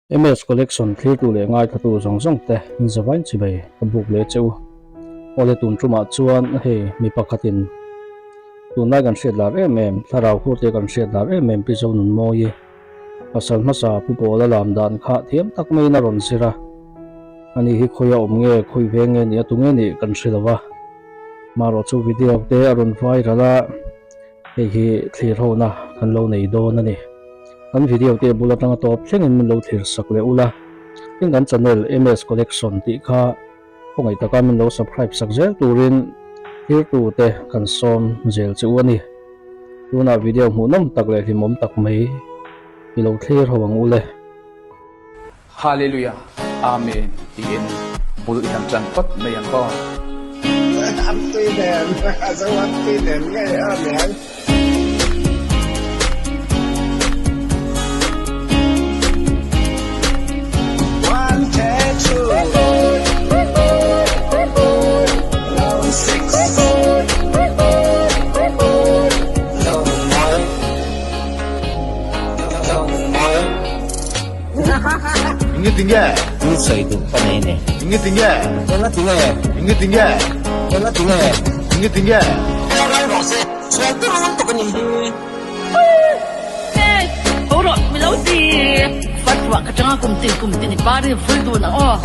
MS Collection thlirtu leh ngaithlatu zawng zawng te in zavain chibei ka buk leh che u. Awle tun tumah chuan hei mi pakhatin tunlai kan hriat lar em em, thlarau hur te kan hriat lar em em Pi Zonunmawii pasal hmasa Pu Pawla lam dan kha thiam tak maiin a rawn zir a. Ani hi khawi a awm nge, khawi veng nge nih a tu nge nih kan hre lo va. Marawh chu video te a rawn viral a. Hei hi thlir hona kan lo nei dawn a ni. Kan video te bul atanga tawp thlengin min lo thlir sak leh ula. Tin kan channel MS Collection tih kha khawngaih taka min lo subscribe sak zel turin thirtu te kan sawm zel che u a ni. Tunah video hmuhnawm tak leh hlimawm tak mai i lo thlir ho ang ule. Hallelujah Amen tiin bul i han tan phawt mai ang aw. An tui nen a zo an tui nen ngei a niang. Inge tinge? Thil sawi duh ka nei ni. Inge tinge? Enga tinge? Inge tinge? Enga tinge? Inge tinge? Rai rawh se, chhuan tur lutuk a ni hi. Hey, ho rawh mi lo ti. Fatwa ka tanga kum tin kum tin i pari ful dun ang aw.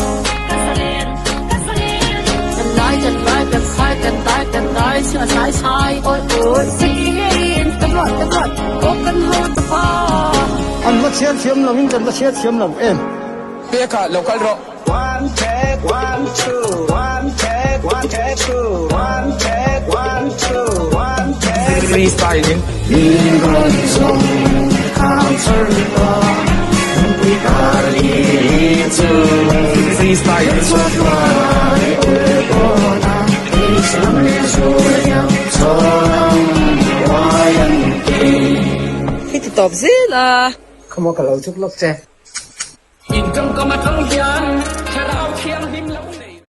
Ka salen, ka salen. Kan lai kan lai kan sai kan dai kan dai sia sai sai oi oi Sakin ka ruat ka ruat aw kan ho ta pa. An va chhiar thiam lo in kan va chhiar thiam lo em. Peka lo kal rawh. One take one two one take one take two one take one two one take. Freestyle in. Freestyle in. Hi ti tawp zel a. Khawmaw ka lo chuk lawk che. In tawngkam atang hian thlarau thianghlim lo nei.